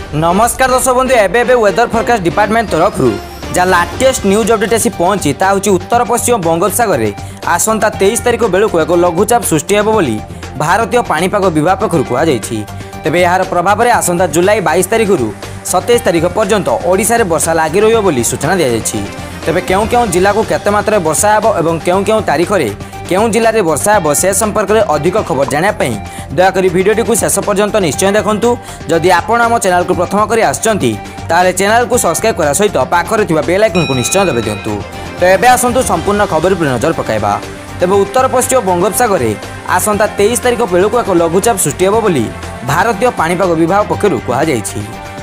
ନମସ୍କାର ଦର୍ଶକ ବନ୍ଧୁ, ଏବେ ଏବେ ୱେଦର ଫରକାଷ୍ଟ ଡିପାର୍ଟମେଣ୍ଟ ତରଫରୁ ଯାହା ଲାଟେଷ୍ଟ ନ୍ୟୁଜ୍ ଅପଡେଟ୍ ଆସି ପହଞ୍ଚି ତାହା ହେଉଛି, ଉତ୍ତର ପଶ୍ଚିମ ବଙ୍ଗୋପସାଗରରେ ଆସନ୍ତା 23 ତାରିଖ ବେଳକୁ ଏକ ଲଘୁଚାପ ସୃଷ୍ଟି ହେବ ବୋଲି ଭାରତୀୟ ପାଣିପାଗ ବିଭାଗ ପକ୍ଷରୁ କୁହାଯାଇଛି। ତେବେ ଏହାର ପ୍ରଭାବରେ ଆସନ୍ତା ଜୁଲାଇ 22 ତାରିଖରୁ 27 ତାରିଖ ପର୍ଯ୍ୟନ୍ତ ଓଡ଼ିଶାରେ ବର୍ଷା ଲାଗି ରହିବ ବୋଲି ସୂଚନା ଦିଆଯାଇଛି। ତେବେ କେଉଁ କେଉଁ ଜିଲ୍ଲାକୁ କେତେ ମାତ୍ରାରେ ବର୍ଷା ହେବ ଏବଂ କେଉଁ କେଉଁ ତାରିଖରେ କେଉଁ ଜିଲ୍ଲାରେ ବର୍ଷା ହେବ ସେ ସମ୍ପର୍କରେ ଅଧିକ ଖବର ଜାଣିବା ପାଇଁ ଦୟାକରି ଭିଡ଼ିଓଟିକୁ ଶେଷ ପର୍ଯ୍ୟନ୍ତ ନିଶ୍ଚୟ ଦେଖନ୍ତୁ। ଯଦି ଆପଣ ଆମ ଚ୍ୟାନେଲକୁ ପ୍ରଥମ କରି ଆସିଛନ୍ତି, ତାହେଲେ ଚ୍ୟାନେଲକୁ ସବସ୍କ୍ରାଇବ୍ କରିବା ସହିତ ପାଖରେ ଥିବା ବେଲ୍ ଆଇକନ୍କୁ ନିଶ୍ଚୟ ଦବାଇ ଦିଅନ୍ତୁ। ତ ଏବେ ଆସନ୍ତୁ ସମ୍ପୂର୍ଣ୍ଣ ଖବର ଉପରେ ନଜର ପକାଇବା। ତେବେ ଉତ୍ତର ପଶ୍ଚିମ ବଙ୍ଗୋପସାଗରରେ ଆସନ୍ତା 23 ତାରିଖ ବେଳକୁ ଏକ ଲଘୁଚାପ ସୃଷ୍ଟି ହେବ ବୋଲି ଭାରତୀୟ ପାଣିପାଗ ବିଭାଗ ପକ୍ଷରୁ କୁହାଯାଇଛି।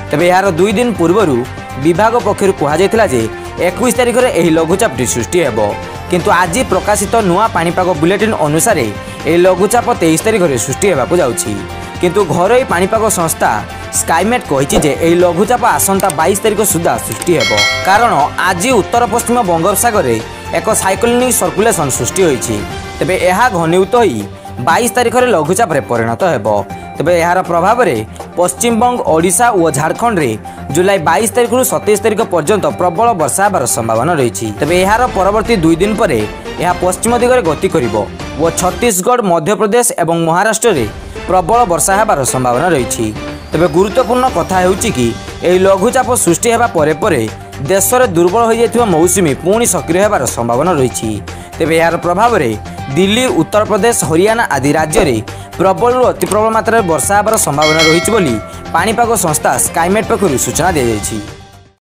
ତେବେ ଏହାର 2 ଦିନ ପୂର୍ବରୁ ବିଭାଗ ପକ୍ଷରୁ କୁହାଯାଇଥିଲା ଯେ 21 ତାରିଖରେ ଏହି ଲଘୁଚାପଟି ସୃଷ୍ଟି ହେବ, କିନ୍ତୁ ଆଜି ପ୍ରକାଶିତ ନୂଆ ପାଣିପାଗ ବୁଲେଟିନ୍ ଅନୁସାରେ ଏହି ଲଘୁଚାପ 23 ତାରିଖରେ ସୃଷ୍ଟି ହେବାକୁ ଯାଉଛି। କିନ୍ତୁ ଘରୋଇ ପାଣିପାଗ ସଂସ୍ଥା ସ୍କାଇମେଟ୍ କହିଛି ଯେ ଏହି ଲଘୁଚାପ ଆସନ୍ତା 22 ତାରିଖ ସୁଦ୍ଧା ସୃଷ୍ଟି ହେବ, କାରଣ ଆଜି ଉତ୍ତର ପଶ୍ଚିମ ବଙ୍ଗୋପସାଗରରେ ଏକ ସାଇକ୍ଲୋନିକ୍ ସର୍କୁଲେସନ୍ ସୃଷ୍ଟି ହୋଇଛି। ତେବେ ଏହା ଘନୀଭୂତ ହୋଇ 22 ତାରିଖରେ ଲଘୁଚାପରେ ପରିଣତ ହେବ। ତେବେ ଏହାର ପ୍ରଭାବରେ ପଶ୍ଚିମବଙ୍ଗ, ଓଡ଼ିଶା ଓ ଝାଡ଼ଖଣ୍ଡରେ ଜୁଲାଇ 22 ତାରିଖରୁ 27 ତାରିଖ ପର୍ଯ୍ୟନ୍ତ ପ୍ରବଳ ବର୍ଷା ହେବାର ସମ୍ଭାବନା ରହିଛି। ତେବେ ଏହାର ପରବର୍ତ୍ତୀ 2 ଦିନ ପରେ ଏହା ପଶ୍ଚିମ ଦିଗରେ ଗତି କରିବ ଓ ଛତିଶଗଡ଼, ମଧ୍ୟପ୍ରଦେଶ ଏବଂ ମହାରାଷ୍ଟ୍ରରେ ପ୍ରବଳ ବର୍ଷା ହେବାର ସମ୍ଭାବନା ରହିଛି। ତେବେ ଗୁରୁତ୍ୱପୂର୍ଣ୍ଣ କଥା ହେଉଛି କି ଏହି ଲଘୁଚାପ ସୃଷ୍ଟି ହେବା ପରେ ପରେ ଦେଶରେ ଦୁର୍ବଳ ହୋଇଯାଇଥିବା ମୌସୁମୀ ପୁଣି ସକ୍ରିୟ ହେବାର ସମ୍ଭାବନା ରହିଛି। ତେବେ ଏହାର ପ୍ରଭାବରେ ଦିଲ୍ଲୀ, ଉତ୍ତରପ୍ରଦେଶ, ହରିୟାଣା ଆଦି ରାଜ୍ୟରେ ପ୍ରବଳରୁ ଅତି ପ୍ରବଳ ମାତ୍ରାରେ ବର୍ଷା ହେବାର ସମ୍ଭାବନା ରହିଛି ବୋଲି ପାଣିପାଗ ସଂସ୍ଥା ସ୍କାଇମେଟ୍ ପକ୍ଷରୁ ସୂଚନା ଦିଆଯାଇଛି।